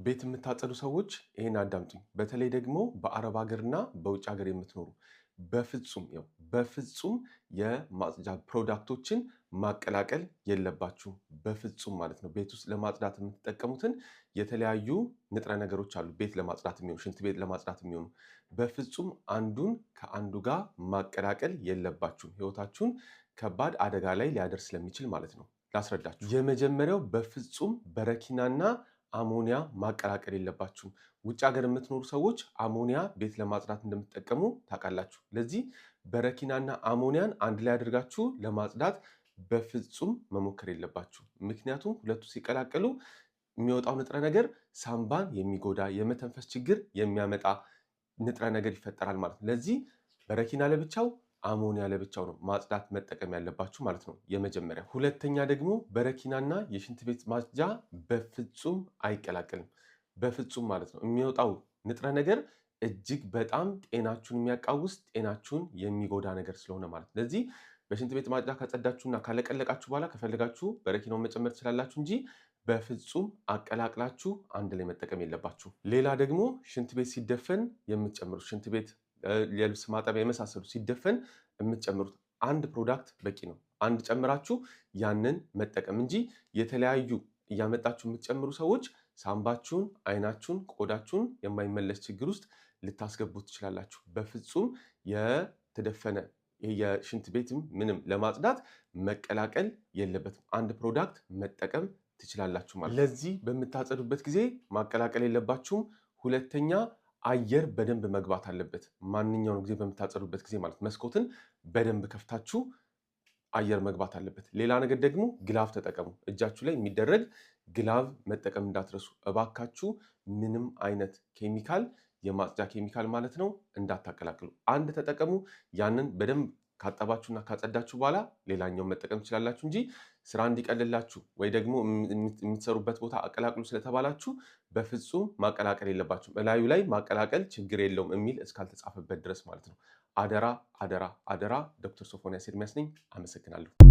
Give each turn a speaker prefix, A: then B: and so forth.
A: ቤት የምታጸዱ ሰዎች ይሄን አዳምጡኝ። በተለይ ደግሞ በአረብ ሀገርና በውጭ ሀገር የምትኖሩ በፍጹም ያው በፍጹም የማጽጃ product ኦችን ማቀላቀል የለባችሁም። በፍጹም ማለት ነው። ቤት ውስጥ ለማጽዳት የምትጠቀሙትን የተለያዩ ንጥረ ነገሮች አሉ። ቤት ለማጽዳት የሚሆኑ፣ ሽንት ቤት ለማጽዳት የሚሆኑ፣ በፍጹም አንዱን ከአንዱ ጋር ማቀላቀል የለባችሁም። ህይወታችሁን ከባድ አደጋ ላይ ሊያደርስ ስለሚችል ማለት ነው። ላስረዳችሁ። የመጀመሪያው በፍጹም በረኪናና አሞኒያ ማቀላቀል የለባችሁም። ውጭ ሀገር የምትኖሩ ሰዎች አሞኒያ ቤት ለማጽዳት እንደምትጠቀሙ ታውቃላችሁ። ለዚህ በረኪናና አሞኒያን አንድ ላይ አድርጋችሁ ለማጽዳት በፍጹም መሞከር የለባችሁ። ምክንያቱም ሁለቱ ሲቀላቀሉ የሚወጣው ንጥረ ነገር ሳምባን የሚጎዳ፣ የመተንፈስ ችግር የሚያመጣ ንጥረ ነገር ይፈጠራል ማለት ነው። ለዚህ በረኪና ለብቻው፣ አሞኒያ ለብቻው ነው ማጽዳት መጠቀም ያለባችሁ ማለት ነው። የመጀመሪያ። ሁለተኛ ደግሞ በረኪናና የሽንት ቤት ማጽጃ በፍጹም አይቀላቀልም። በፍጹም ማለት ነው። የሚወጣው ንጥረ ነገር እጅግ በጣም ጤናችሁን የሚያቃውስ፣ ጤናችሁን የሚጎዳ ነገር ስለሆነ ማለት ነው። ለዚህ በሽንት ቤት ማጽጃ ካጸዳችሁና ካለቀለቃችሁ በኋላ ከፈለጋችሁ በረኪናውን መጨመር ትችላላችሁ እንጂ በፍጹም አቀላቅላችሁ አንድ ላይ መጠቀም የለባችሁ። ሌላ ደግሞ ሽንት ቤት ሲደፈን የምትጨምሩት፣ ሽንት ቤት፣ የልብስ ማጠቢያ የመሳሰሉ ሲደፈን የምትጨምሩት አንድ product በቂ ነው። አንድ ጨምራችሁ ያንን መጠቀም እንጂ የተለያዩ እያመጣችሁ የምትጨምሩ ሰዎች ሳምባችሁን፣ አይናችሁን፣ ቆዳችሁን የማይመለስ ችግር ውስጥ ልታስገቡ ትችላላችሁ። በፍጹም የተደፈነ የሽንት ቤትም ምንም ለማጽዳት መቀላቀል የለበትም። አንድ product መጠቀም ትችላላችሁ ማለት ነው። ለዚህ በምታጸዱበት ጊዜ ማቀላቀል የለባችሁም። ሁለተኛ አየር በደንብ መግባት አለበት። ማንኛውንም ጊዜ በምታጸዱበት ጊዜ ማለት መስኮትን በደንብ ከፍታችሁ አየር መግባት አለበት። ሌላ ነገር ደግሞ glove ተጠቀሙ። እጃችሁ ላይ የሚደረግ glove መጠቀም እንዳትረሱ እባካችሁ። ምንም አይነት ኬሚካል፣ የማጽጃ ኬሚካል ማለት ነው፣ እንዳታቀላቅሉ። አንድ ተጠቀሙ። ያንን በደንብ ካጠባችሁና ካጸዳችሁ በኋላ ሌላኛውን መጠቀም ትችላላችሁ እንጂ ስራ እንዲቀልላችሁ ወይ ደግሞ የምትሰሩበት ቦታ አቀላቅሉ ስለተባላችሁ በፍጹም ማቀላቀል የለባችሁም። እላዩ ላይ ማቀላቀል ችግር የለውም የሚል እስካልተጻፈበት ድረስ ማለት ነው። አደራ አደራ አደራ። ዶክተር ሶፎንያስ ኤርሚያስ ነኝ። አመሰግናለሁ።